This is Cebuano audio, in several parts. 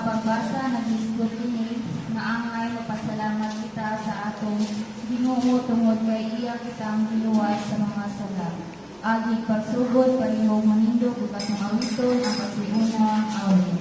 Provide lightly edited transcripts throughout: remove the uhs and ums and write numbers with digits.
Pagbasa naghisgot kini nga angay magpasalamat kita sa atong Ginoo tungod kay iya kitang giluwas sa mga sala. Agi pagsugod, palihog manindog ug atong awiton ang pasiunang awit.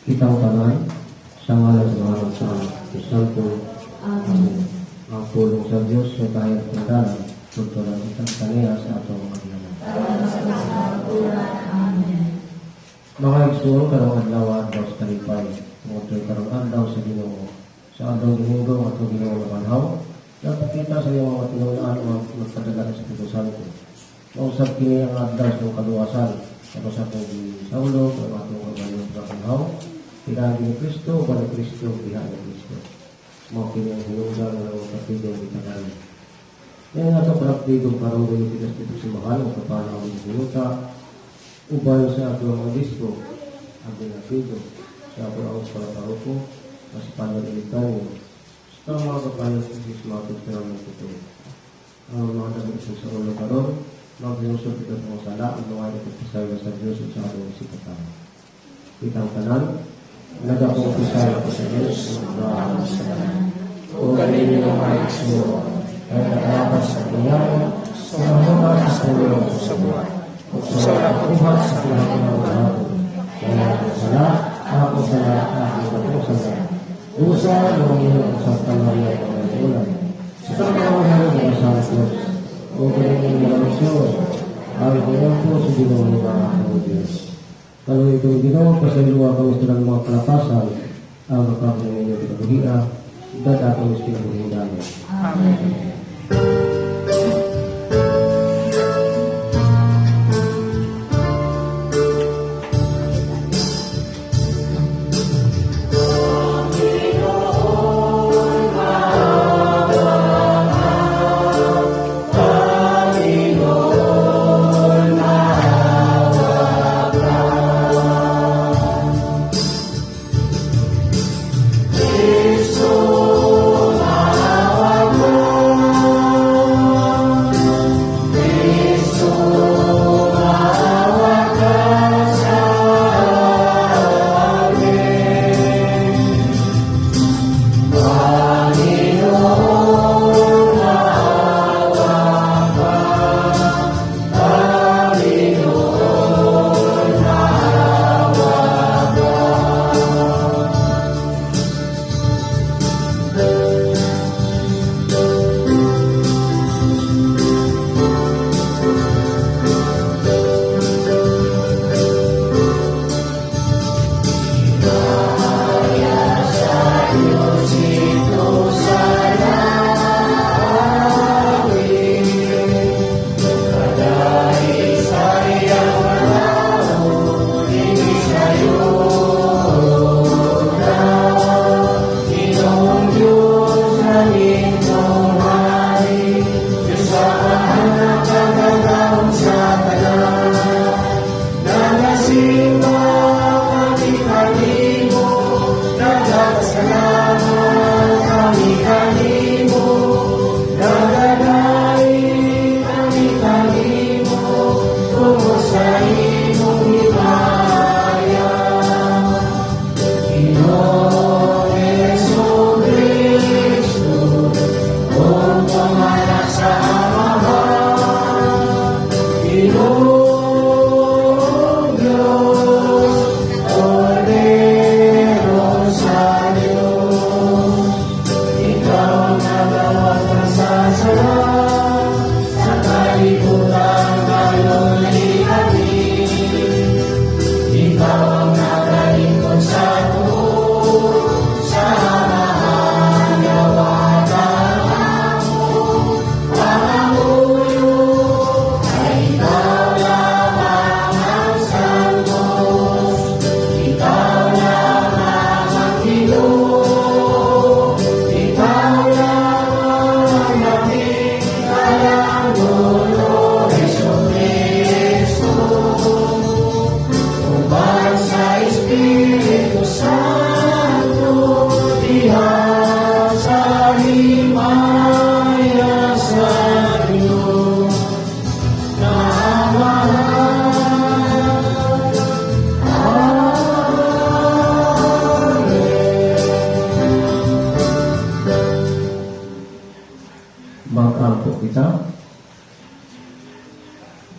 Kitang tanan, sa ngalan sa Amahan, sa Anak, sa Santo. Amen. Ang pulong sa Diyos sa tayo at dalan, tugturan kitang kaniya sa atong mga ginanan. Amen. Mga igsoon, karong adlaw, adlaw sa kalipay, tungod kay karong adlaw sa Ginoo. Sa adlaw Domingo ang atong Ginoo nabanhaw, nagpakita sa iyang mga tinunan ang nagpadala sa Espiritu Santo. Mausab kini ang adlaw sa kaluwasan, ato sa atong Saulo, ang atong kabayo sa panhaw, pinaagi ni Kristo, uban ni Kristo, diha ni Kristo. Mao kini ang hinungdan nga mga kapigong kita karon. Yan nga itong palakbigong karon yung tigas dito sa mahal, ang kapala ang yuta, uban sa ato ang obispo, ang binapido, sa ato ang palaparoko, mas Padre Elitanio, sa mga kapayo sa Sismatic sa mga ito. Ang mga dami sa ulo karon, maghinusod ito sa mga sala, ang mga ito pasaylo sa Diyos at sa atong sikatao. Kitang tanan, nagakumpisal ako sa Diyos, ang sa tanan. O galing mga igsoon, Ay nakalapas sa kanyang, sa mga sa ulo sa buhay, o sa buhat sa pinakabuhat. Kaya ako sala, ako sala, ako ako sala. Dusa, mga sa Maria, Panginoon. Sa pagkakaroon ng Santos, o galing ng mga igsoon, ang po sa Ginoo ng mga ako Diyos. Kaluoy kong Ginoo, pasayloa kami sa mga kalapasan, ang makapong inyong kinabuhia, dad atong kinabuhing dayon. Amen.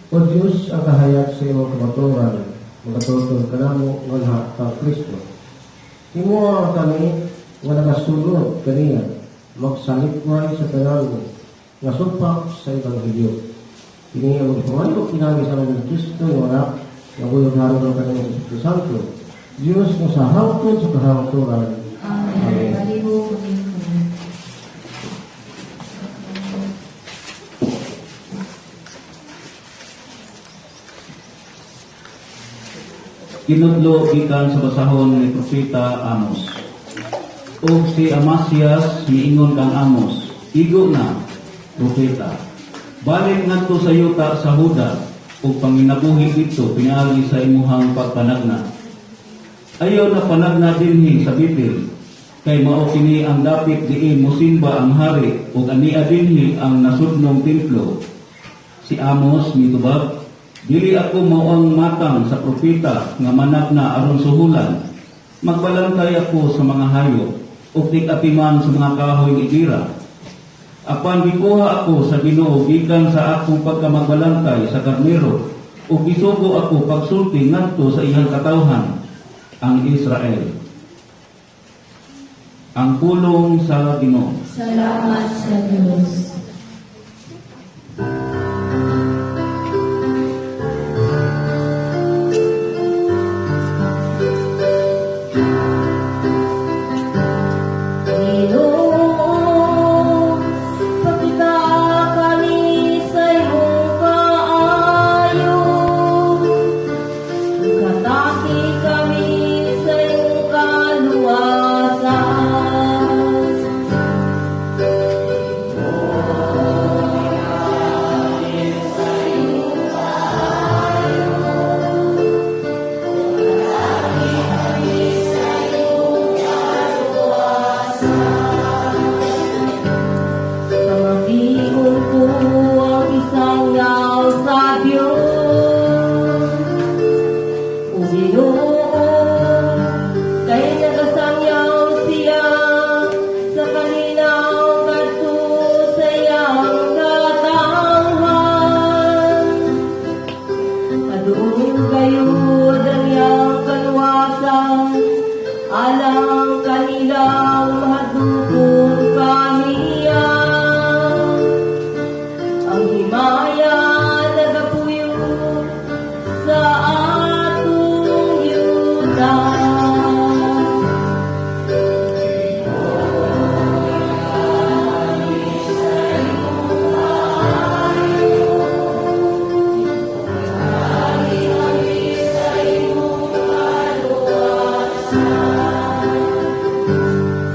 O Diyos, ang kahayag sa imong kamatuoran, magatultol kanamo nganha kang Kristo. Himoa kami nga nagasunod kaniya, magsalikway sa tanan nga supak sa Ebanghelyo. Kini ang magpangayo pinaagi sa among Kristo nga anak, nga buyog hari ng kaniya sa Espiritu Santo. Diyos nga sa hangtod sa kahangturan. Amen. Amen. Palihog manindog. Kinudlo gikan sa basahon ni Propeta Amos. Ug si Amasias miingon kang Amos, "Igo na, propeta. Balik ngadto sa yuta sa Huda ug panginabuhi didto pinaagi sa imuhang pagpanagna. Ayaw na panagna dinhi sa Betel, kay mao kini ang dapit diin mosimba ang hari ug ania dinhi ang nasudnong templo." Si Amos mitubag, "Dili ako mao ang matang sa propeta nga managna aron suhulan. Magbalantay ako sa mga hayop ug tig-atiman sa mga kahoy nga higera. Apan gikuha ako sa Ginoo gikan sa akong pagkamagbalantay sa karnero ug gisugo ako pagsulti ngadto sa iyang katawhan, ang Israel." Ang pulong sa Ginoo. Salamat sa Diyos. Ginoo, pakita kami sa imong kaayo. Kataki kami sa imong kaluwasan. Pamation ko ang isangyaw sa Diyos. O Ginoo, kay nagasangyaw siya sa kalinaw ngadto sa iyang katawhan. Padung gayud ang iyang kaluwasan, alang kanilang mahadlokon kaniya. Ang himaya nagapuyo sa atong yuta.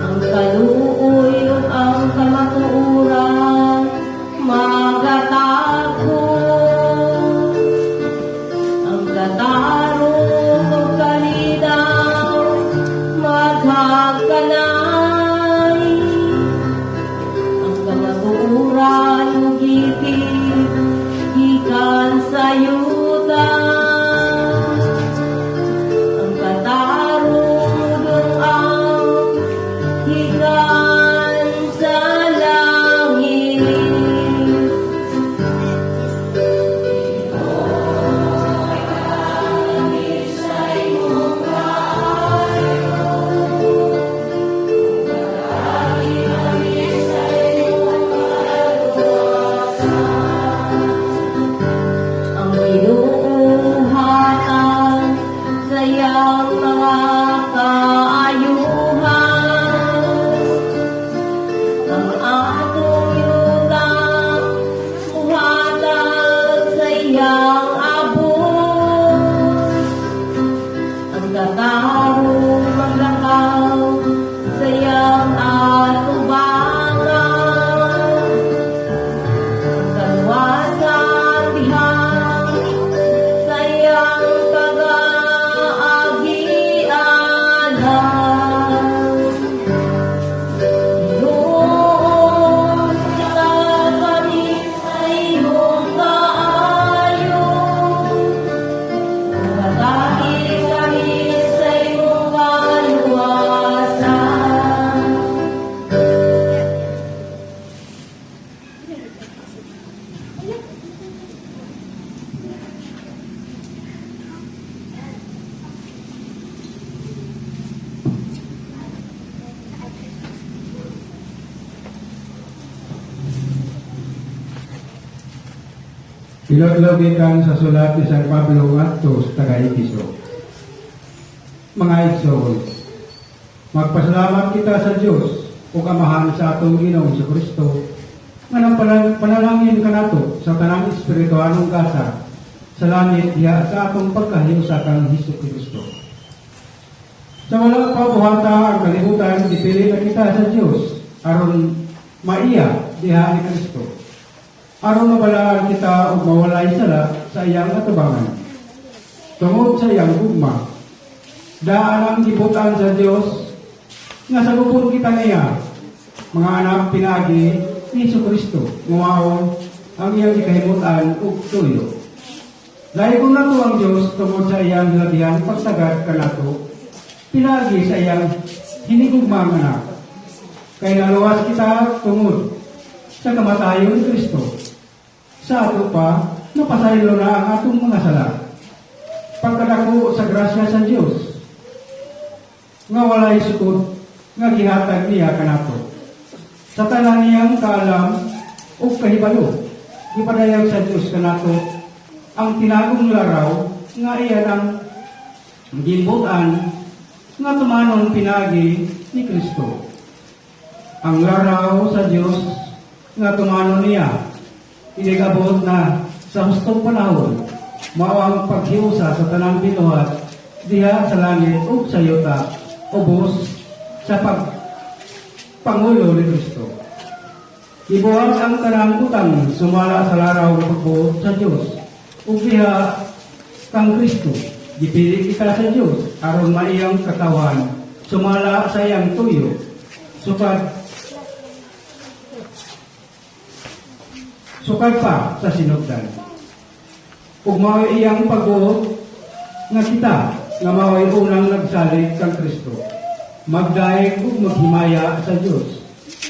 Ang Hinudlo gikan sa sulat ni San Pablo ngadto sa taga-Efeso. Mga igsoon, magpasalamat kita sa Dios ug Amahan sa atong Ginoong Kristo nga nang panalangin kanato sa tanang espirituanong gasa sa langit diha sa atong pagkahiusa kang Hesus Kristo. Sa wala pa buhata ang kalibutan, gipili na kita sa Dios aron maiya diha ni Kristo, aron mabalaan kita ug mawalay sala sa iyang atubangan. Tungod sa iyang gugma, daan ang gibutan sa Dios nga sagupon kita niya, mga anak pinaagi ni Hesus Kristo, mao ang iyang gikahimutan ug tuyo. Daygon nato ang Dios tungod sa iyang hilabihan pagtagad kanato pinaagi sa iyang hinigugmaang anak. Kay naluwas kita tungod sa kamatayon ni Kristo. Sa ato pa, napasaylo na ang atong mga sala. Pagkadako sa grasya sa Dios, nga walay sukod nga gihatag niya kanato. Sa tanan niyang kaalam ug kahibalo, gipadayag sa Dios kanato ang tinagong laraw nga iya ang gimbutan nga tumanon pinaagi ni Kristo. Ang laraw sa Dios nga tumanon niya inigabot na sa hustong panahon mao ang paghiusa sa tanang binuhat diha sa langit ug sa yuta ubos sa pagpangulo ni Kristo. Ibuhat ang tanang butang sumala sa laraw ng pagbuot sa Dios ug diha kang Kristo gipili kita sa Dios aron maiyang katawan sumala sa iyang tuyo sukad pa sa sinugdan. Ug mao iyang pagbuot nga kita nga mao'y unang nagsalig kang Kristo magdayeg ug maghimaya sa Dios.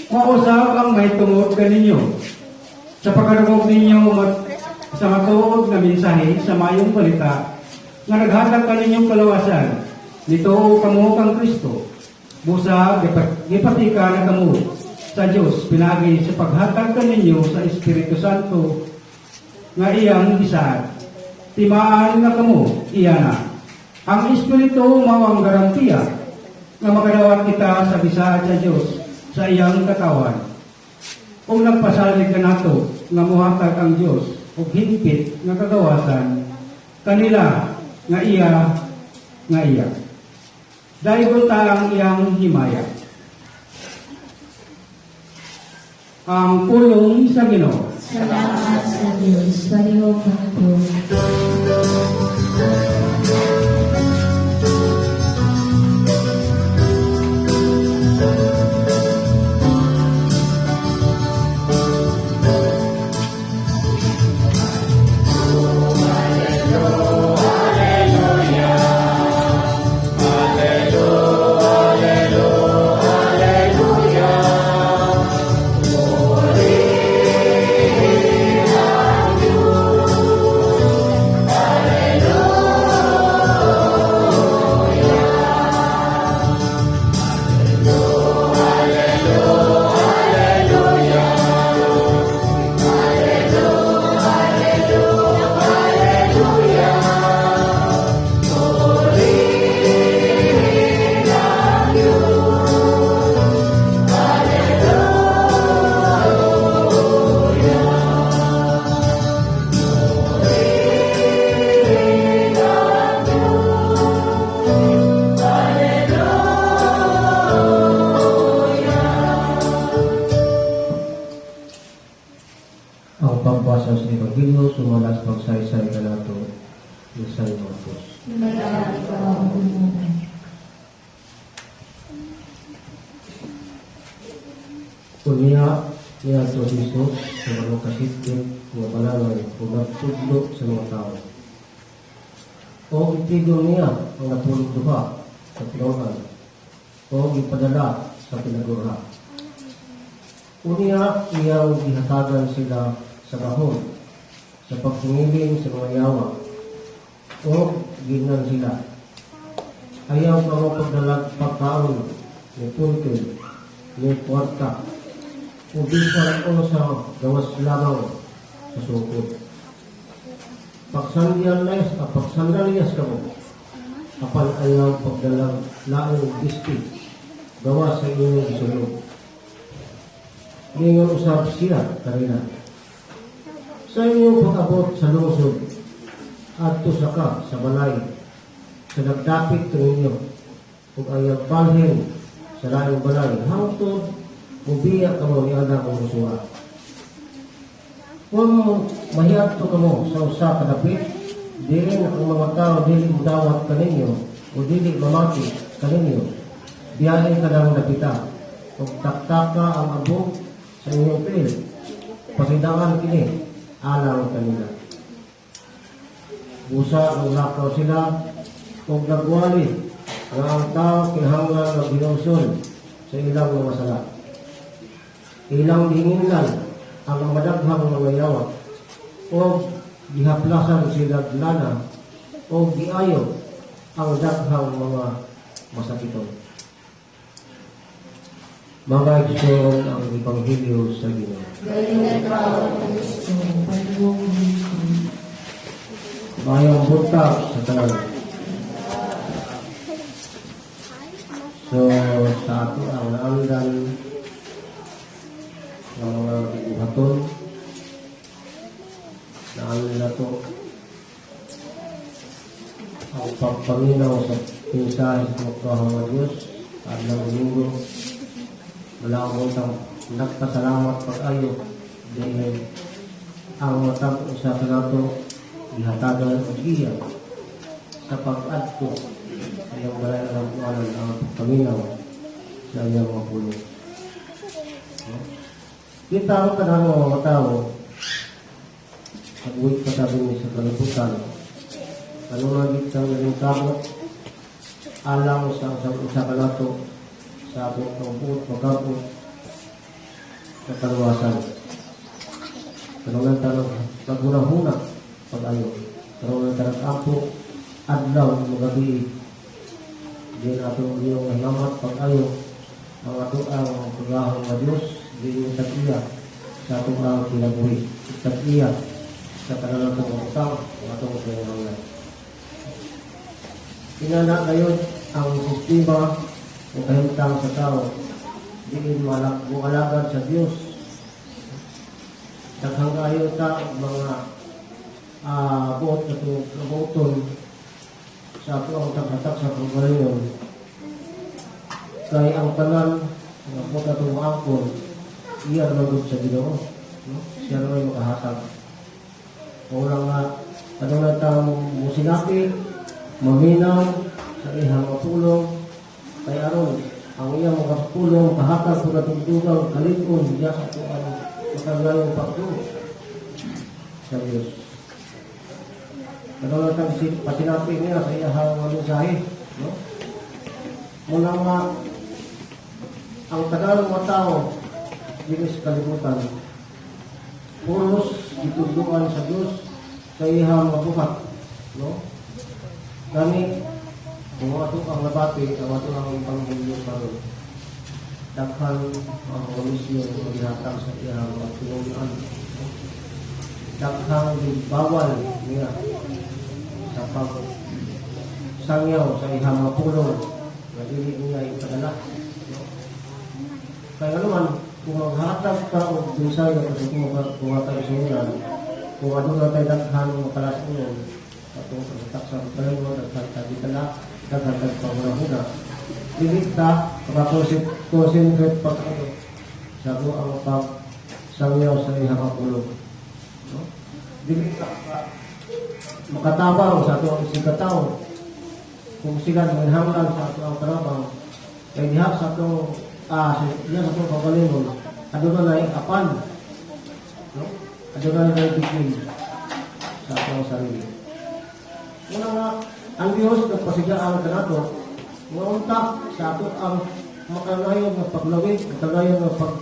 Mausab ang mahitungod kaninyo sa pagkadungog ninyo sa matuod nga mensahe sa mayong balita nga naghatag kaninyong kalawasan. Nituo kamo kang Kristo. Busa gipatika na kamo sa Dios pinaagi sa paghatag kaninyo sa Espiritu Santo nga iyang gisaad. Timaan nga kamo iya na. Ang Espiritu mao ang garantiya nga makadawat kita sa gisaad sa Dios sa iyang katawan. Ug nagpasalig kanato nga mohatag ang Dios og hingpit nga kagawasan kanila nga iya nga iya. Daygon ta ang iyang himaya. Ang pulong sa Ginoo. Salamat sa Dios. Palihog manudlo. Ang pagbasa sa Ebanghelyo sumala sa pagsaysay kanato ni San Marcos. Himalaan ikaw ang Ginoo. Unya niadto si Jesus sa mga kasityo nga balangay ug nagtudlo sa mga tao. O gitigom niya ang napulog duha sa tinunan o gipadala sa pinagurha. Unya iyang gihatagan sila sa gahom sa pagsingiling sa mga yawa o ginan sila. Ayaw kamo pagdalag pagkaon ni puntil ni kwarta o bisan o sa gawas lamang sa sukod. Pagsandalyas, pagsandalyas kamo, apan ayaw pagdalag laing bisti gawas sa inyong gisulod. Ningon usab siya kanila, "Sa inyong pag-abot sa lungsod, adto sa ka sa balay sa nagdapit kaninyo, ug ayaw balhin sa laing balay hangtod mubiya kamo niana kung usura. Kung mahiadto kamo sa usa ka dapit, diin ang mga tao dili mudawat kaninyo o dili mamati kaninyo, biyahe kanang dapita ug taktaka ang abo sa inyong tiil. Pasidaan kini alang kanila." Busa ang lakaw sila ug nagwali nga ang tao kinahanglan nga hinulsol sa ilang mga sala. Ilang gihinginlan ang mga daghang mga yawa o gihaplasan sila lana o giayo ang daghang mga masakiton. Mga igsoon, ang Ebanghelyo sa Ginoo. Galingan ka, O Kristo. Palihog Kristo. Maayong buntag sa tanan. So, sa ato ang naandan ng mga gibuhaton, naandan na to ang pagpaminaw sa mensahe sa pagkahang ng Diyos, adlaw Domingo. Wala akong tang nagpasalamat pag-ayo dahil ang matag usa kanato gihatagan og iya sa pag-adto sa iyang balay alang alang ang pagpaminaw sa iyang mga pulong. No? Kita ang kanang mga tao nag-uwi pa sabi ni sa kalibutan, ano nga kitang naging kamot alang sa usang usa kanato sa atong pagbuot pagkapot sa kaluwasan. Kanungan tanong maghuna-huna pag-ayo. Kanungan tanong ampo adlaw magabi di nato iyong himamat pag-ayo ang ato ang pagahong nga Diyos di yung tag-iya sa atong ang kinabuhi, tag-iya sa tanan atong utang ang atong kinahanglan. Inana gayon ang sistema o kahimtang sa tao diin malak alagad sa Dios. Daghang kayo ta og mga buot na itong kabuoton sa ato ang taghatak sa kaugalingon kay ang tanan nga buot na itong maangkon iya naman gud sa Ginoo, no? Siya naman yung makahatag. Una nga aduna ta musinapi, maminaw sa iyang mga pulong kay aron ang iyang mga pulong kahatag po natong dugang kalig-on diya sa ato ang makangayong pagtuo sa Diyos. Aduna ta pasinapi niya sa iyang mga mensahe, no? Muna nga ang tagalog mga tao dito sa kalibutan puros gitudloan sa Diyos sa iyang mga buhat, no? Gani kung ato ang nabati, ang ato ang Ebanghelyo karon, daghan ang mga misyon nga gihatag sa iyang mga tinunan, no? Daghang bawal niya sa pag sangyaw sa iyang mga pulong nga dili niya ipadala, no? Kaya naman kung maghatag ka og mensahe sa kung tayo sunan, kung aduna tayo daghan mga kalasunan atong pagtatak sa kalingon, daghan ta gitala, daghan ta panghuna-huna, dili ta maka-concentrate pag ano sa ato ang pag sangyaw sa iyang mga pulong, no? Dili ta makatabang sa ato ang isig katao kung sila manghanglan sa ato ang tabang kay diha sa ato diha sa atong kaugalingon aduna na apan, no? Aduna na bigin sa atong sarili. Una nga ang Dios nagpasigaan kanato nga unta sa ato ang makangayon nga paglawig, makangayon nga pag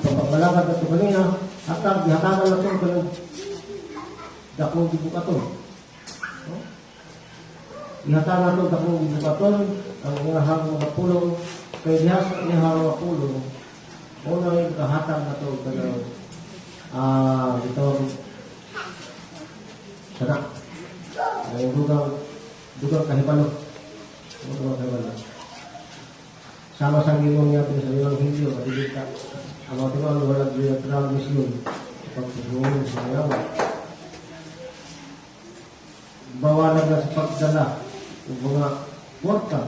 pagbalagad nato kanina, hatag gihatagan nato kanang dakong gibukaton, no? Ihatagan nato dakong gibukaton ang iyahang mga pulong kay diha sa iyahang mga pulong mao na yung kahatag nato kanang ito. Sana. Ay dugang dugang kahibalo. Dugang kahibalo. Sama sa ginoo niya sa Ebanghelyo, kadili ka ang mga tinuan wala gyud misyon sa pagtulong sa yawa. Bawalan na sa pagdala ng mga kwarta,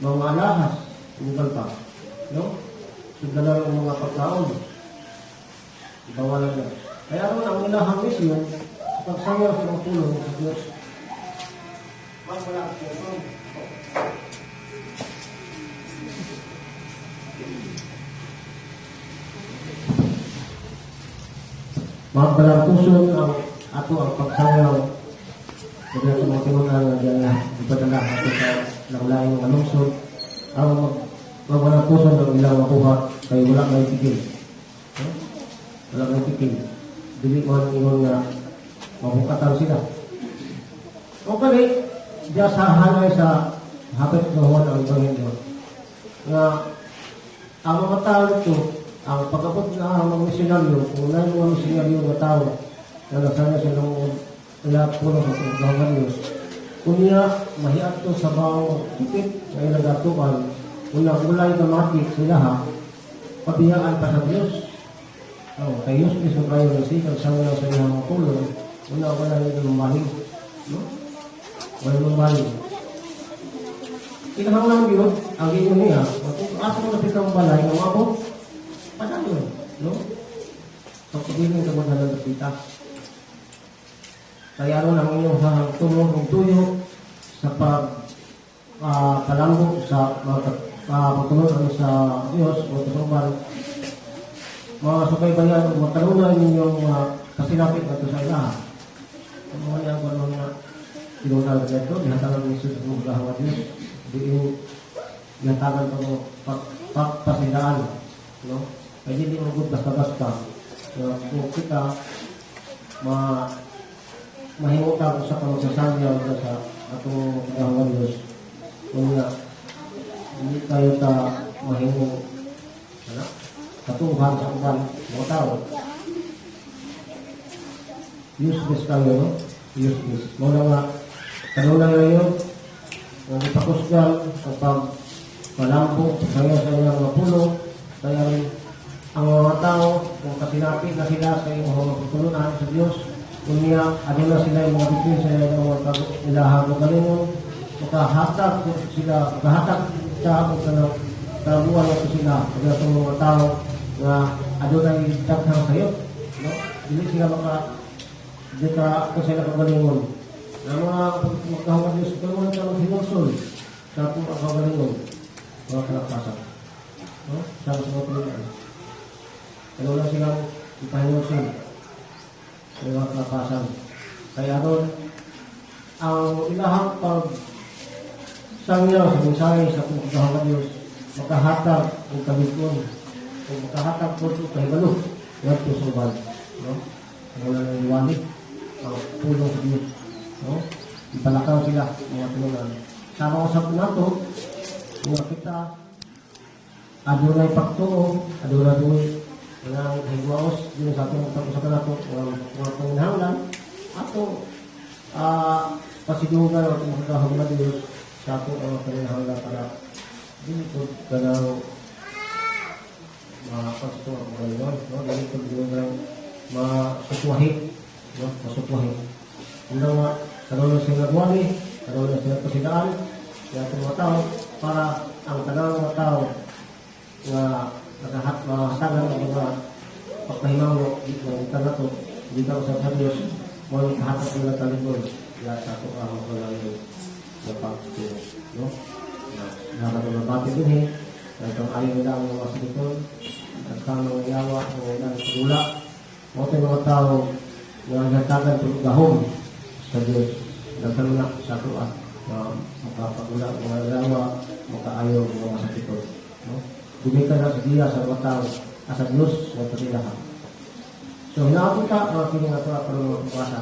mga alahas, ugal pa, no? So, dala ng mga pagkaon, bawalan na. Kaya ron ang ilahang misyon sa pagsayaw sa mga tulong sa Diyos. Wala ang puso. Magbalang puso ang ato ang pagsayaw. Sabi natin mga tinunan nga diyan na ipadala ato sa nakulain ng lungsod. Ang magwalang puso ng ilang makuha kay wala may tigil. No? Wala may tigil. Dili man ingon nga mabukatan sila. O kani, diya sa hanay sa hapit na Juan ang Ebanghelyo nga ang mga tao ito, ang pag-abot na ang mga misyonaryo, kung na mga misyonaryo nga tao na nasana silang ila puno sa paggawa Diyos, kunya mahiadto sa bawang tipit na ilang gatuan, una ulay gamati sila ha, pabiyaan pa sa Diyos. Oh, kay Diyos mismo kayo nasigang sa mga sa ilang mga pulong, una wala yung lumahing. No? Wala lumahing. Kinahanglan yun, ang inyo niya, kung asa mo napit ang balay, nga mabot, padayon, no? Pagpabiling ka magdalang napita. Kaya ron ang inyong tulong ng tuyo sa pag palambot sa mga pagtulong sa Diyos o tulungan, mga subaybayan o matalunay ninyong kasinapit na ito sa ilaha. Ang mga niya ang mga tinunal na ito, dihatagan ni Jesus ang mga gahawa Diyos, diin dihatagan pa mo pagpasidaan, no? Kaya hindi mo good basta-basta. So, kung kita mahimutang sa pamagsasanyaw na sa atong gahawa Diyos, kung nga hindi tayo ta mahimo ano, katuhan sa uban mga tao. Useless tayo, no? Useless. Muna nga, kanuna ngayon, ang ipakusgan, ang pagpalambo, saya sa inyong mga pulo, kaya ang mga tao, kung kasinapit na sila sa iyong mga pagtulunan sa Diyos, kunya, ano na sila yung mga bituin sa iyong mga ilahang magalingon, makahatag sila, makahatag sa kanang tabuan na sila, kaya sa mga tao na adunay daghang sayop, no? Dili sila maka di ka kung sila kagalingon. Na mga magkahawag Diyos, tulungan ka maghinulsol sa atong kagalingon, mga kalakasan. No? Sama sa mga tulungan. Ano lang silang ipahinulsol sa mga kalakasan. Kaya ron, ang ilahang pag sangyaw sa mensahe sa atong kagahawag Diyos, makahatag ang kalikon, o makahatag po ito kahibalo, ngadto sa uban. No? Wala nang iwali ang pulong sa Diyos. No? Ipalakaw sila mga tulungan. Sama usap nato, mga kita, adunay pagtuo, adunay duwi, mga higwaos, din sa atong pag-usapan nato, mga panginahanglan, ato pasidugan ang atong makagahom na Diyos sa atong mga panginahanglan para dili po kanang mapagsuto ang kagalingon, no? Dili po kanang masukwahi, no? Masukwahi. Una nga, karoon na sila nagwali, karoon na sila pasidaan, sa atong mga tao, para ang tanang mga tao nga makahatagan ng mga pagpahimango dito, dito na to, dito sa sa Diyos, mga kahatag nila talikod, lahat sa atong ang mga na pagturo, no? Nakatulabati din eh, nagkang ayaw nila ang mga silikon, nagkang mga yawa, mga ilang pagula, mga mga tao nga nagtagan pagugahom sa Diyos, nagkang na sa atoa, na makapagula, mga yawa, makaayaw, mga masakiton, no? Gumikan na sa diya sa mga tao, sa Diyos, sa patilahan. So, hinaapin ka, mga kining ato, pero mga pagwasa,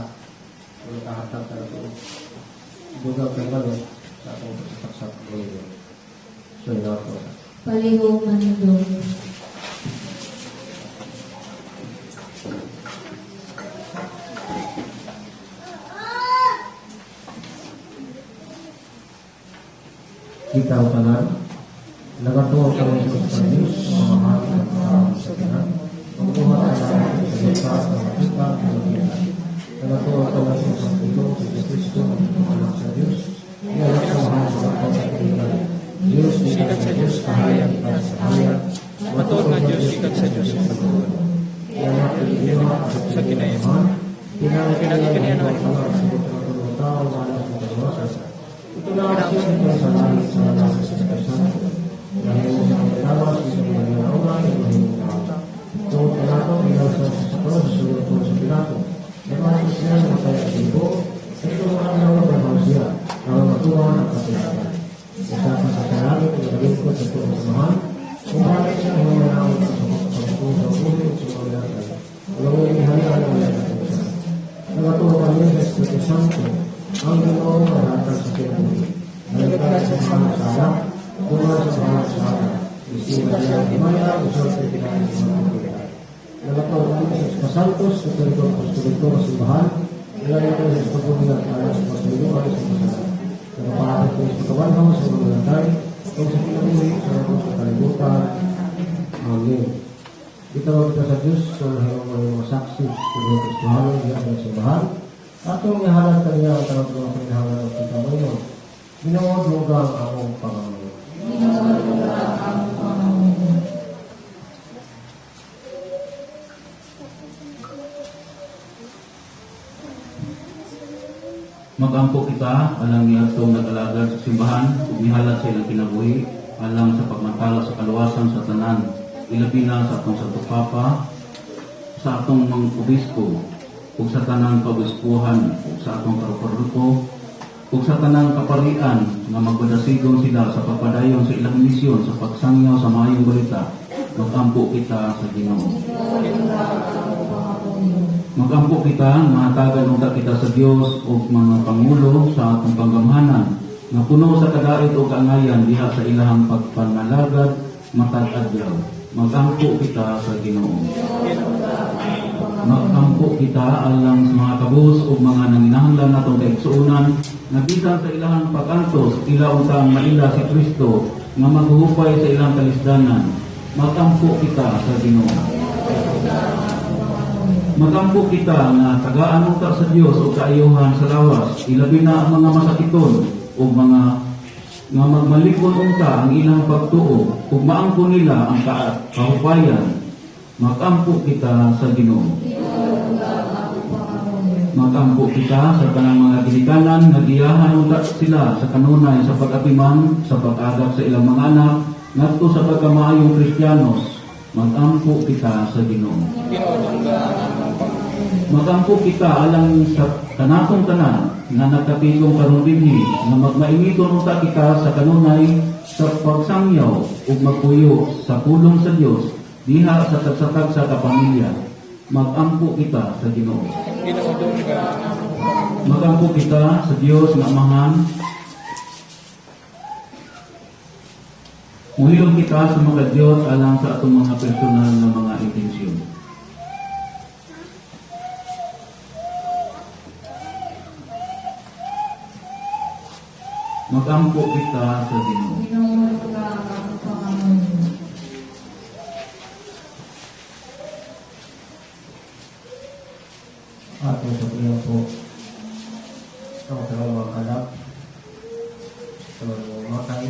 mga kahatag ka na ito, dugang kahibalo sa atong pagsasak sa. So, hinaapin ka. Palihog manindog. Kita ang tanan, nagatuo kami sa Diyos, ang mahal at ang sa tanan, magbuhat ang langit sa lupa at ang kita at ang kita. Nagatuo kami sa Panginoon sa Kristo, ang anak sa Diyos, ialak sa mahal sa mga kaibigan. Diyos, gikan sa Diyos, kahayag gikan sa kahayag, Matuod nga Diyos, gikan sa Diyos, matuod. Ialak Sa kinaiman. Pinangit kaniya ng tao, malas ng kaluwasan. Ito na ang siya sa langit sa langit sa Espiritu. Dahil mo sa kagalawas, sa mga ginauna, ay mahimong tao. Tungod kanato, ilaw sa sa krus, sulod ko sa Pilato. Naman siya matay at libo, sa ito mga adlaw na banhaw siya, aron matuman ang kasulatan. Usa ka sa kalangit, ang nalingkod sa tuong samahan, kung bakit siya humanawag sa pagpapagpapag sa buhay at sa mga latay. Walang ihayaan ang wala katapusan. Nagatuo kami sa Espiritu Santo, ang Ginoo nga hatag sa kinabuhi. Nalagkat sa mga sa anak, duman sa mga sa anak. Isipan niya ang himaya, usulti kinain sa mga kapita. Nagatuo kami sa Espiritu Santos, sa Torito Apostoliko sa simbahan, nalagkat sa pagbuhay at alas sa pasayloan sa masala. Nagapahapit ko sa pagkabanhaw sa mga latay, o sa kinabuhi sa mga sa kalibutan. Amen. Itawag kita sa Diyos sa nahimong mga mga saksi sa mga Kristohano diya sa simbahan. Atong ihalad kaniya ang tanang mga panginahanglan ng kita ngayon. Ginoo, duga ang among pangamuyo. Ginoo, duga ang among pangamuyo. Magampo kita alang niadtong nag-alagad sa simbahan ug mihalad sa ilang kinabuhi alang sa pagmantala sa kaluwasan sa tanan, ilabi na sa atong Santo Papa, sa atong mga obispo ug sa tanang kaobispuhan ug sa atong karuparupo ug sa tanang kaparian nga magpadasigon sila sa pagpadayon sa ilang misyon sa pagsangyaw sa maayong balita. Magampo kita sa Ginoo. Magampo kita, mahatagan unta kita sa Dios ug mga pangulo sa atong panggamhanan nga puno sa kadait ug kaangayan diha sa ilahang pagpanalagad matag adlaw. Magampo kita sa Ginoo. Magampo kita alang sa mga kabus ug mga nanginahanglan natong kaigsuonan nga bisan sa ilahang pag-antos ila unta ang maila si Kristo nga maghuhupay sa ilang kalisdanan. Magampo kita sa Ginoo. Magampo kita nga tagaan unta sa Dios og kaayohan sa lawas, ilabi na ang mga masakiton o mga nga magmalikon unta ang ilang pagtuo ug maangkon nila ang kahupayan. Magampo kita sa Ginoo. Magampo kita sa tanang mga ginikanan nga giyahan unta sila sa kanunay sa pag-atiman, sa pag-agak sa ilang mga anak ngadto sa pagkamaayong Kristiyanos. Magampo kita sa Ginoo. Magampo kita alang sa kanatong tanan nga nagkapigong karon dinhi nga magmaingiton unta kita sa kanunay sa pagsangyaw ug magpuyo sa pulong sa Dios diha sa tagsa-tagsa ka pamilya. Magampo kita sa Ginoo. Magampo kita sa Dios nga Amahan. Muhilom kita sa mga Diyos alang sa atong mga personal na mga intensyon. Magampo kita sa Ginoo. Ginoo, duga ang among pangamuyo. Atong sa iyang po ang tanang mga anak, sa mga matay,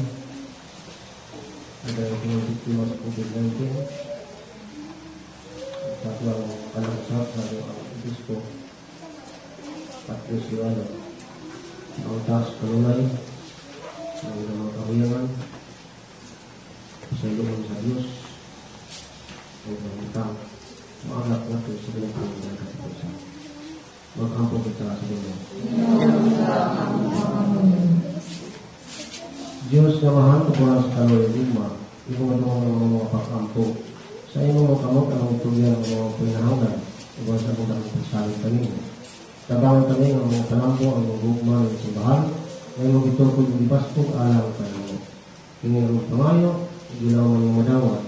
ang mga biktima sa COVID-19, sa atong anak sa atong ang obispo, Patricio Ano, ang taas kanunay, ang ilang mga kahuyangan, sa ilong sa Diyos, o mga tao, maanap natin sa ilang mga katapusan. Magampo kita sa Ginoo. Diyos nga amahan, tuburan sa kaloy gugma, imo nga ang mga pag-ampo. Sa imong mga kamot ang tugyan ang mga panginahanglan, uban sa among pagsalig kanimo. Tabangan kami ang mga panambo ang mga gugma ng simbahan, nga imong gitukod ug gibaskog alang kanimo. Kini ang pangayo, ug ginawa ng madawat,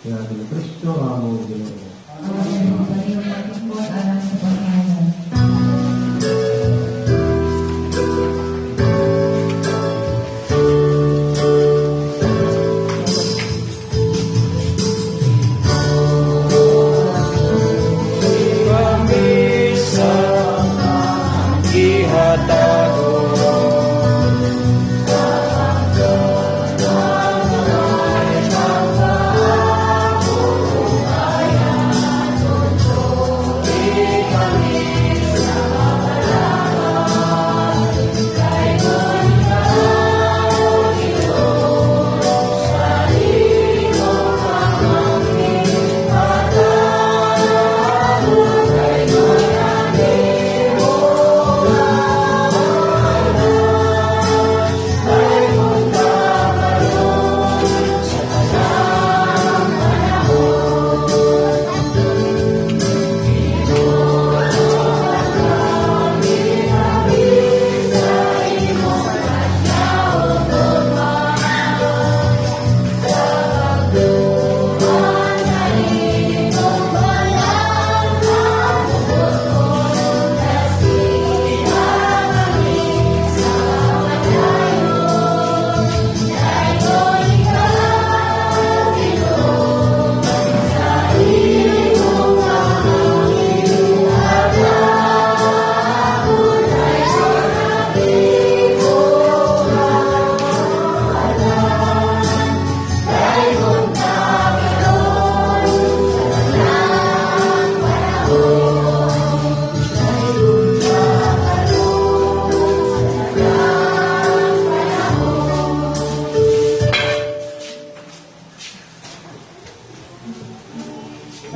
kaya ni Kristo ang among Ginoo. Amen. Palihog maglingkod alang sa paghalad. Kami sa gihatagon.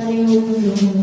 Palihog luhod.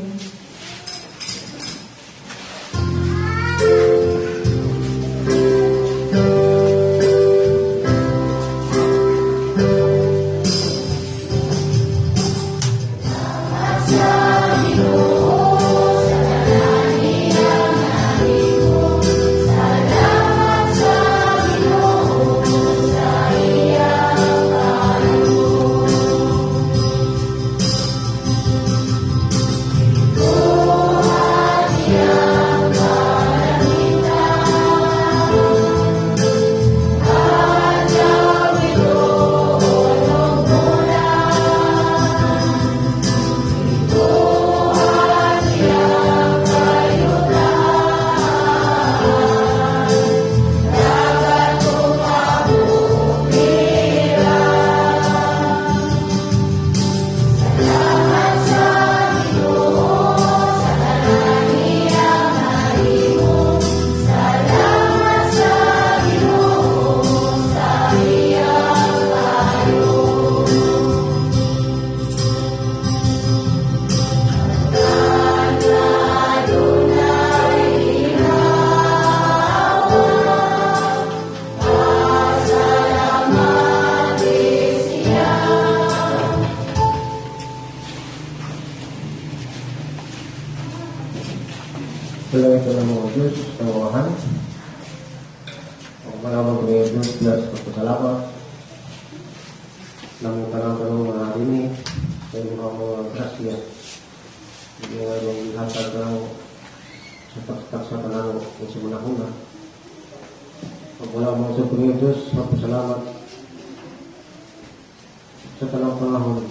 Tulungan ito ng mga Diyos sa mga. Ang malamang kami Diyos na sa pagpasalamat. Namong tanang-tanong mga rini sa inyong mga grasya. Hindi nga yung hatag ng sa pagtak sa tanang kung sa manahuna. Pag wala mga sa Panginoon Diyos, magpasalamat sa tanang panahon.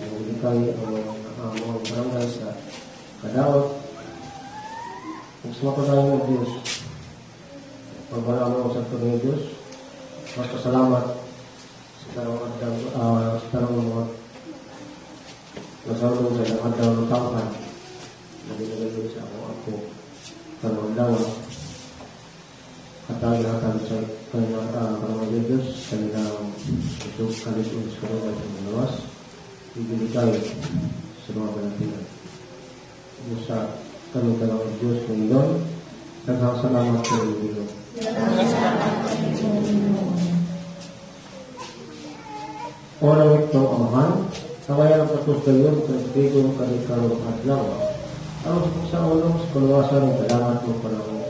Ang likay ang mga barangay sa kadaot. Kung sa ng Diyos, pag wala mo sa Panginoon Diyos, magpasalamat sa tanong adlaw, sa tanong mga nasalong sa ilang adlaw ng tauhan na binigay sa ako ako tanong adlaw at ang hatag sa kanilang Panginoon Diyos, kanilang usog kalit sa kalungan sa mga lawas, ibinikay sa mga kalantian. Sa kami tanong Diyos ngayon, daghang salamat sa inyo, Ginoo. Olang ito, Amahan, kawayan ang katus gayon, kanagbigon kanikarong adlaw. Aron sa ulong sa kaluwasan ng kailangan mo panahon.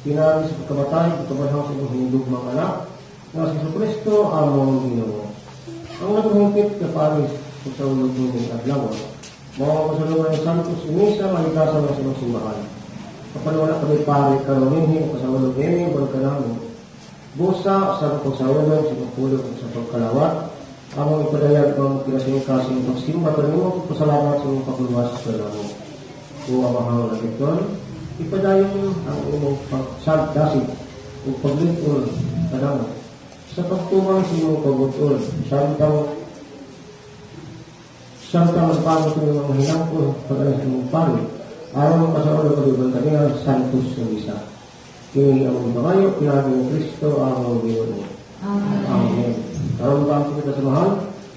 Pinaagi sa pagkamatay, pagkabanhaw sa iyong hinigugmang anak, nga si Jesu Kristo among Ginoo. Ang naghumpit na panis ug sa ulog ning adlaw. Mao ang kasulungan ng Santos Misa nga ligasa nga sa imong simbahan. Apan wala kami pari karon dinhi o kasaulog niini uban kanamo. Busa sa pagsaulog sa pagpulong ug sa pagkalawat, among ipadayag ang kinasingkasing pagsimba kanimo ug pasalamat sa imong pagluwas kanamo. O Amahang langitnon, ipadayon ang imong pagsagdasig ug paglig-on kanamo sa pagtumang sa imong kabut-on samtang magpamot ng mga hinangko pag sa imong pari aron makasaulog kami kaniya sa Santos nga Misa. Kini ang pangayo pinaagi ni Kristo ang Ginoo. Amen. Amen. Karon ba ang kita sa mahal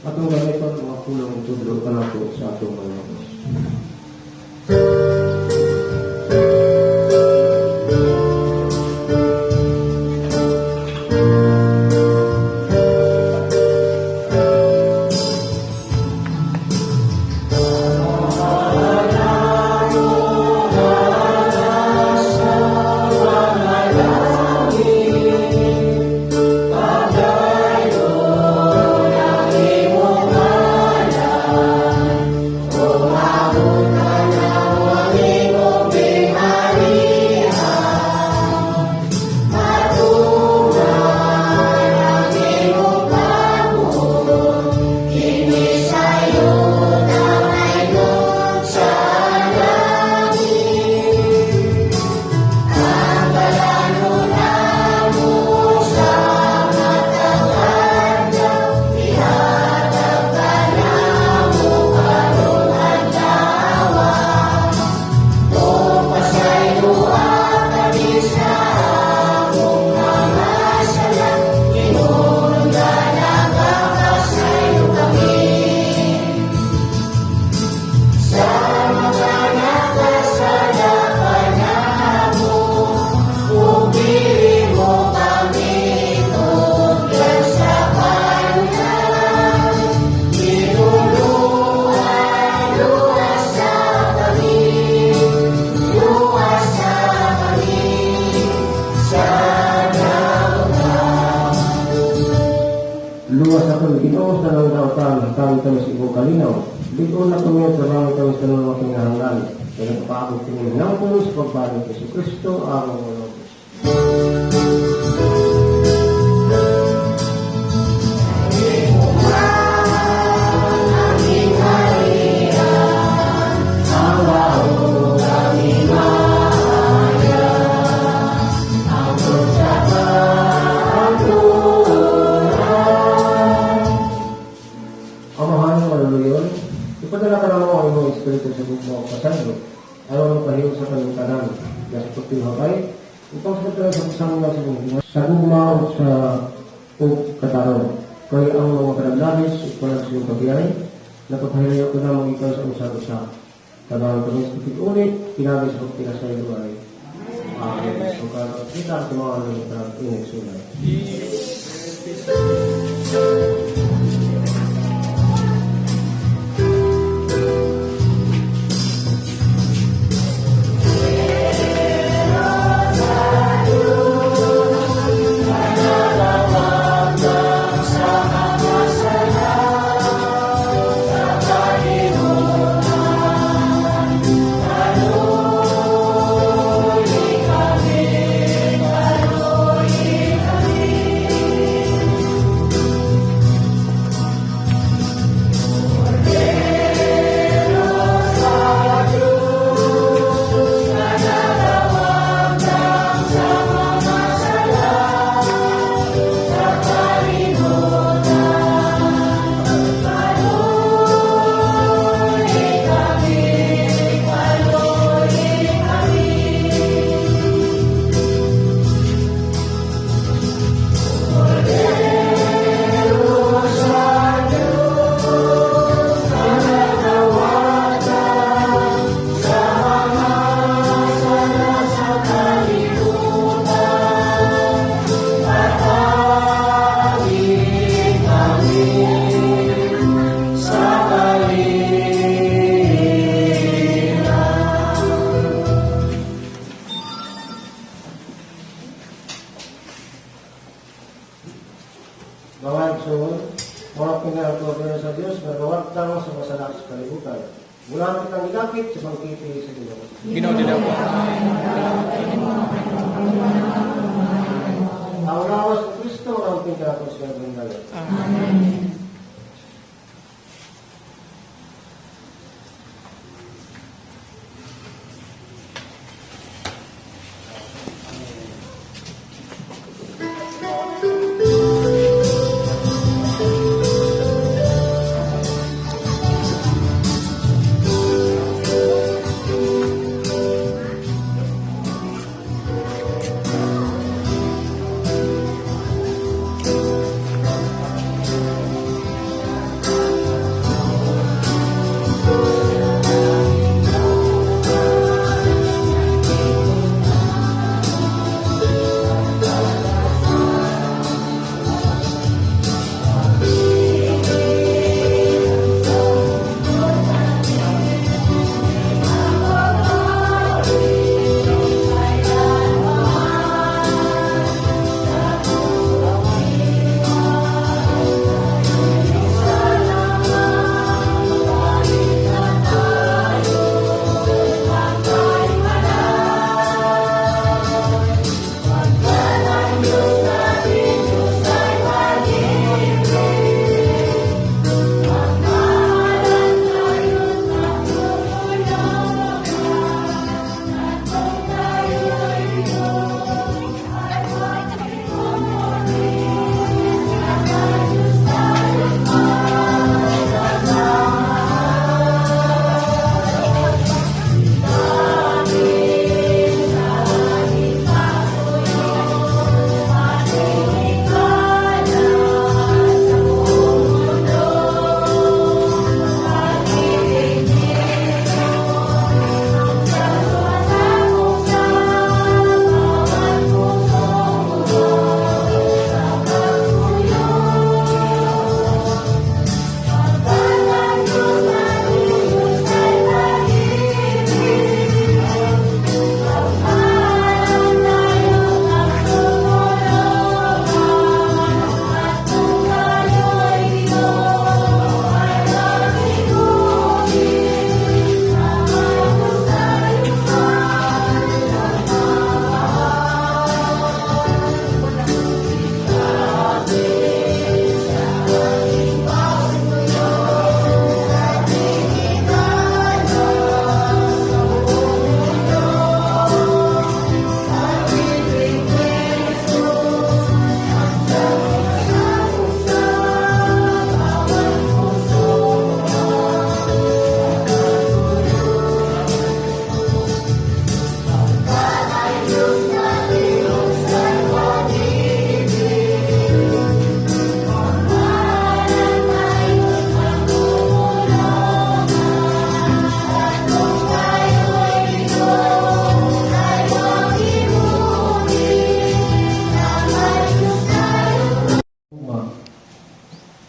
atong gamiton mga pulong tudlo kanato sa atong mga Diyos. Luwas ako ng Ginoo sa tanang dautan, hatagi kami sa imong kalinaw. Lig-on na kami at trabaho kami sa tanang mga kinahanglan. Kaya nagpapaabot kami ng sa pagbalik kay Kristo ang among Diyos. Amahan ng maluluyon, ipadala ka naman ang imong Espiritu sa gugma o pasaylo, aron ang pahiyog sa kanang na sa pagpilhakay, upang sa pagdala sa pasangla sa imong sa gugma o sa o katarong. Kay ang mga kadaglalis ug palag sa iyong pagbiyahe, napagpahilayo ko namang ikaw sa usag-usa. Tabangan kami sa pag-ulit, pinabi sa pagpinasaylo ay. Amen. So, karon kita ang tumawa ng inig sulay. Ginoo, dila ko. Ang lawas ni Kristo ang pinatos sa bundalo. Amen.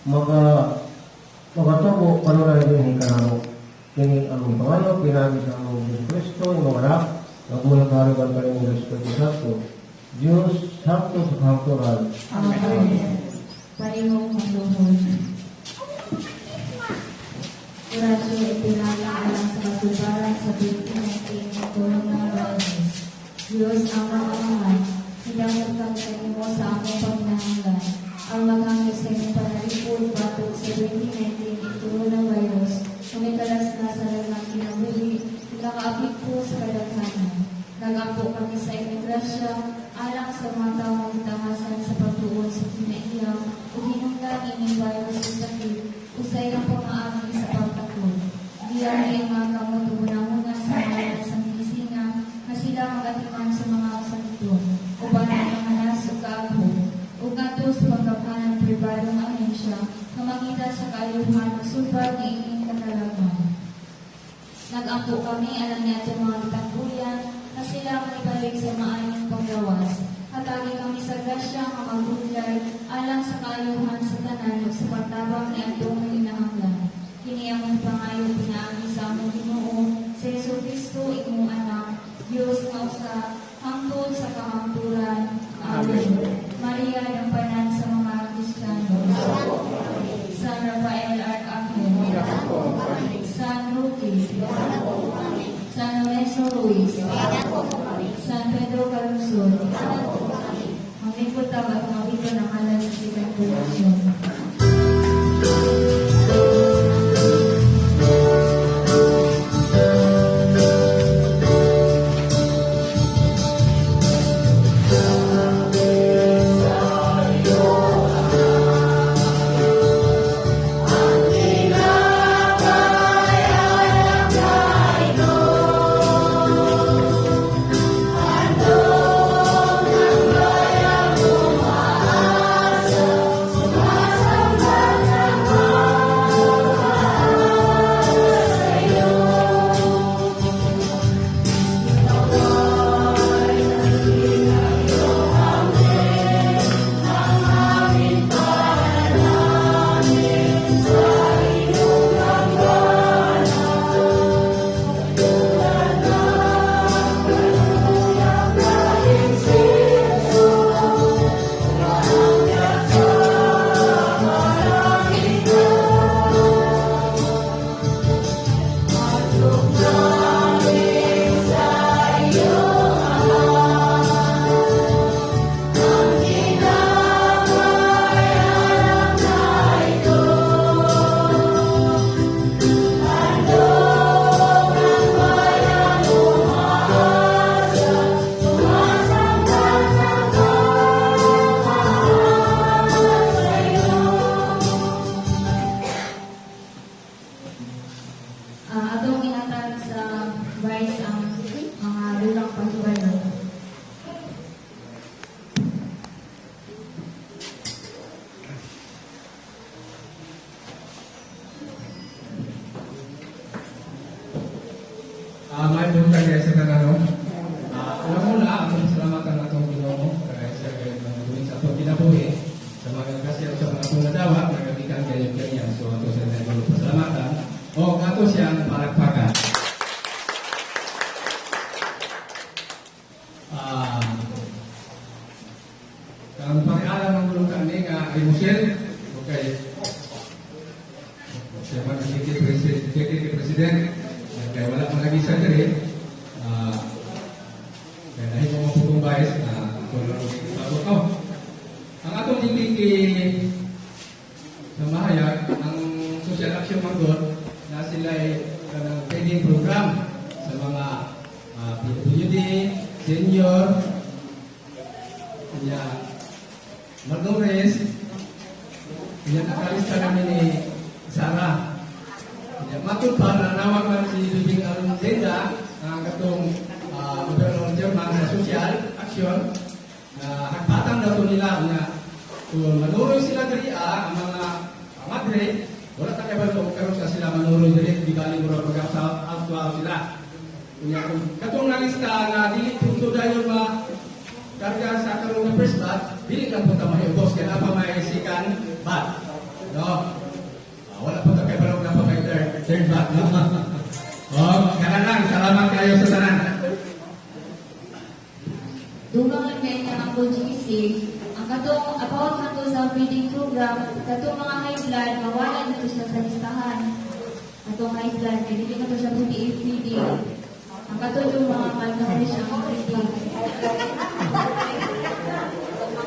Nga mga magatubo kanunay dinhi kanamo kini ang pangayo pinaagi sa among Hesus Kristo, imong anak, nabuhay kahariban kanimo sa Espiritu Santo, Dios Santo sa kahangturan. Amen. Parehong magluhod. Orasyon ipinala alang sa katuparan sa 2019 ng coronavirus. Diyos amang Amahan, hidangot kami kanimo sa among paghinahanglan. Ang maghangyo sa imong panalipod batok sa 2019 in coronavirus, kumikalas na sa lagang kinabuhi, nakaapekto sa kadaghanan. Nag-ampo kami sa inyong grasya, alang sa mga taong gitangasan sa pagtuon sa kinaiya, ug hinungdan ining virus o sakit, ug sa ilang pamaagi sa pagtakod. Giyahi ang mga kamot ug hunahuna sa ngalan sa medisina, nga sila magatiman sa mga kasakiton, uban ang mga nas ug kaagho, ug ngadto sa pagkaphanan pribadong ahensya, nga mangita sa kaayuhan ug sulbad niining katalagan. Nag-ampo kami alang niadtong mga gitangguyan na sila manibalik sa maayong panggawas. Hatagi kami sa grasya nga maghudlay alang sa kaayuhan sa tanan ug sa pagtabang niadtong hinahanglan. Kini among pangayo pinaagi sa among Ginoo sa Hesus Kristo, imong anak, Dios nga usa hangtod sa kahangturan. Amen. Maria, dampanan sa mga Kristiyano. San Rafael Arcangel. San Roque. San Lorenzo. Luis. San Pedro Calungsod. Manglingkod ta at mawito ng halal sa sigang production. Atong ihatag sa vice ang mga dulang pahibalo. May buntag kay sa tanan. Una muna, atong salamatan atong Ginoo kay sa kay sa atong kinabuhi sa mga grasya sa mga atong nadawa nagagikan kayo kaniya. So ato siya tayo pasalamatan o ato siyang palakpakan. Ang pakialam ng gulong kami nga ay Musel, okay. Siya man ang Deputy President, kaya wala man lagi sa diri. Kaya dahil mo maputong vice na tulong sabot ko. Ang atong GPK sa mahayag, ang social action man na sila ay kanang training program sa mga PWD, senior, kanya malnourished, kanya nakalista namin ni Sarah. Kanya matud pa nanawag man si Bibing Almenda ang katong gobyerno chairman sa social action na hagpatan daw to nila nga kung manuroy sila diri ang mga madre wala ta kay balo karon sa sila manuroy diri di bali murag mag out sila. Unya kung katong nalista nga dili punto dayon ma karga sa karong nga first batch, dili lang po ta mahiubos kay naa pa may second batch. No? Wala pa ta kay balo na pa may third batch, no? Oh, kana lang, salamat kayo sa tanan. Dugang lang kay nga ang GC, ang katong about na to sa feeding program, katong mga high blood, mawala dito siya sa listahan. Katong high blood, kay dili ka to siya pwede i-feeding. Ang katong yung mga malnourished ang feeding.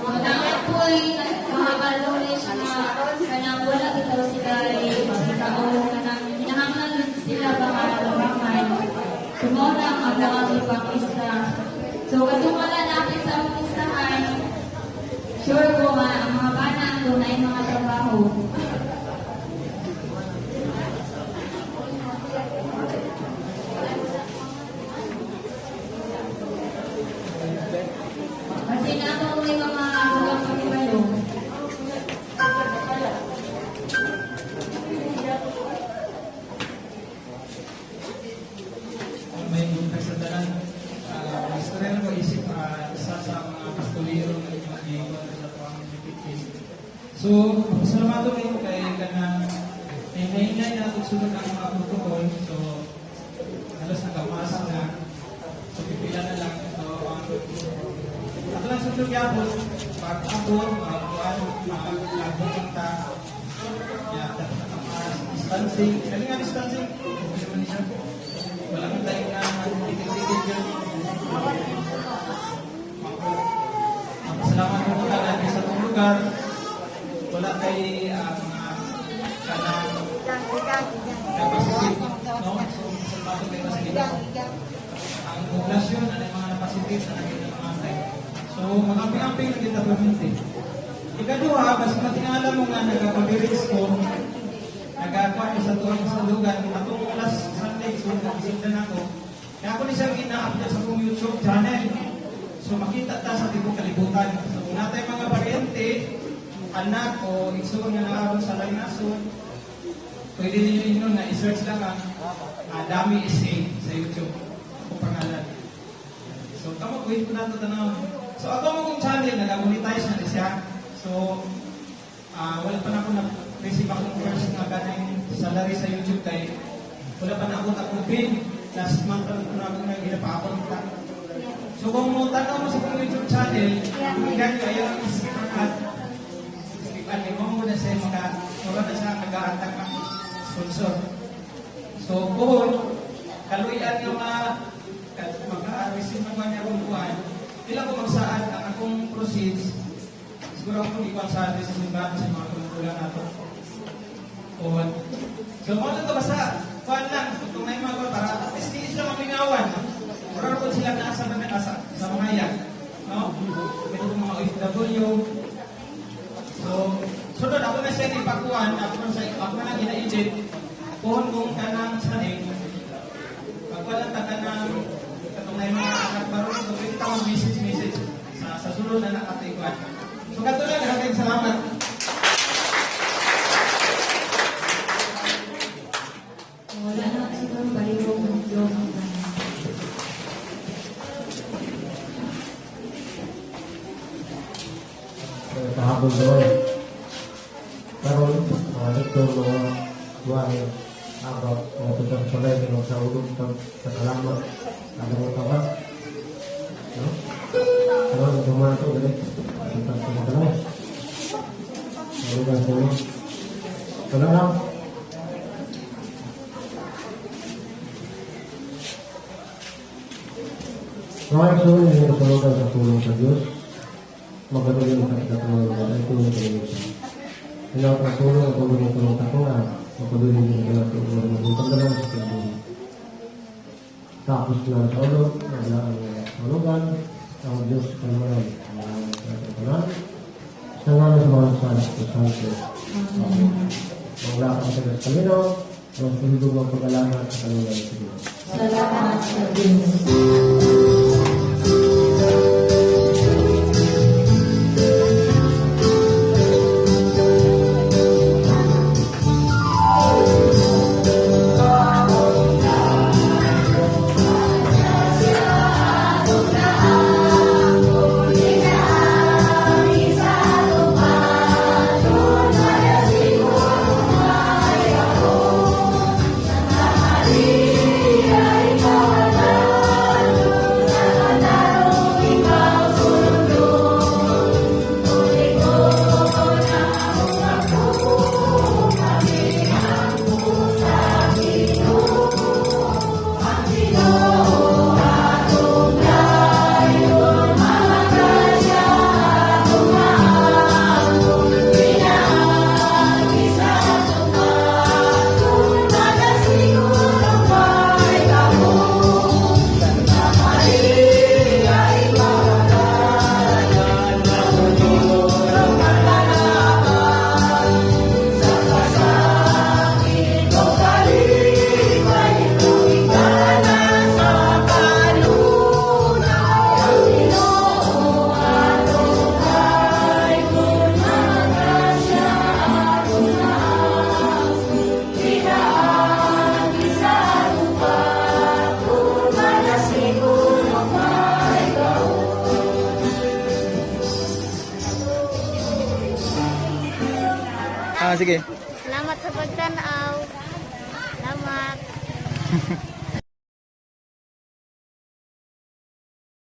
Kailangan po'y mga malnourished na kanang wala bitaw sila ay kaon, kanang hinahanglan yun sila ba nga labangan. So, mao na ang mga ibang lista. So, katong wala natin sa among listahan, sure ko nga, ang mga bana doon ay mga trabaho. Kasi nato may mga dugang pahibalo. May buntag sa tanan. Istorya ko isip isa sa mga pastolero na inyong giingon sa tuwang GPK. So, pasalamatan kayo kay kanang hinay na sulod ang mga protocol. So, halos nakapas na. So, pipila na lang. So, ang ako lang sundog yapon, pag ako, kuan, magbukang ta, ya, dapat nakapas. Distancing, kali nga distancing, okay naman siya. Wala kang tayo na titigil. lugar wala kay mga kanang na-positive, no? So, pasalamaton kayo sa Ginoo. Ang poblasyon, ano yung mga na-positive na nakita mga antay. So, mga amping-amping na kita perminti. Ikaduha, basta matingala mo nga nagkapabiris ko, nagakuha ko sa tuwang sa lugar, atong last Sunday, so nag-isinda na ako. Kaya ako ni siyang ina-upload sa akong YouTube channel. So makita ta sa tibok kalibutan. So kung natay mga paryente, anak o igsoon nga naaron sa laing nasod, pwede ninyo inyo na i-search lang ang Dami SA sa YouTube o pangalan. So kamo kuhin ko na ito tanaw. So ako mo kong channel, nag-monetize na siya. So wala pa na ako na-receive akong first na ganang salary sa YouTube kay wala pa na ako akong pin. Last month lang ko na ako nang ginapaakon ta. So kung mo tanaw mo sa akong YouTube channel, ganyo ayaw ang skip ad. Skip ad, mo muna siya maka, wala na siya nag-aantag ang sponsor. So kung kaluyan yung mga maka-receive ng mga akong buwan, pila ko magsaad ang akong proceeds, siguro akong ikuan sa sa simbahan sa mga kulang nato. O, so mo na to basta, kuan lang, kung na mga para at least di sila mamingawan. Mura ko sila nasa mga nasa sa mga yan. No? Ito mga OFW. So, sunod ako na siya ipakuan, ako na lang ina-edit. Kuhon kong kanang sanig. Pagwalan ta kanang katong na mga anak baron so pwede ta message message sa sulod na nakatikuan. So kato lang, daghang salamat. Wala na siguro palihog ng Diyos ang tanan. Kahabol doon. Karon mga lektor, mga buwan, abot, mga tutang sa balay, mga sa ulog, sa salamat, alam mo tawa. No? Karon, dumaan ito, dali. Tutang sa balay. Malugan sa inyo. Wala lang. Mga igsoon, hindi kasulugan sa tulong sa Diyos. Magaling ang katulong ng tulong sa Diyos. Hinaut ang tulong ang tulong ng tulong tatungan. Mapabilin din ang tulong ng tulong sa kinabuhi. Tapos na sa ulog, wala ang ulugan, ang Diyos kanunan, ang tanan. Sa ngalan sa mga sana sa Santo. Mangla ang sa Kalinaw, ang sulubog ang pag-alaman sa kanunan sa Diyos. Salamat sa Diyos. Ah, sige. Salamat sa pagtanaw. Salamat.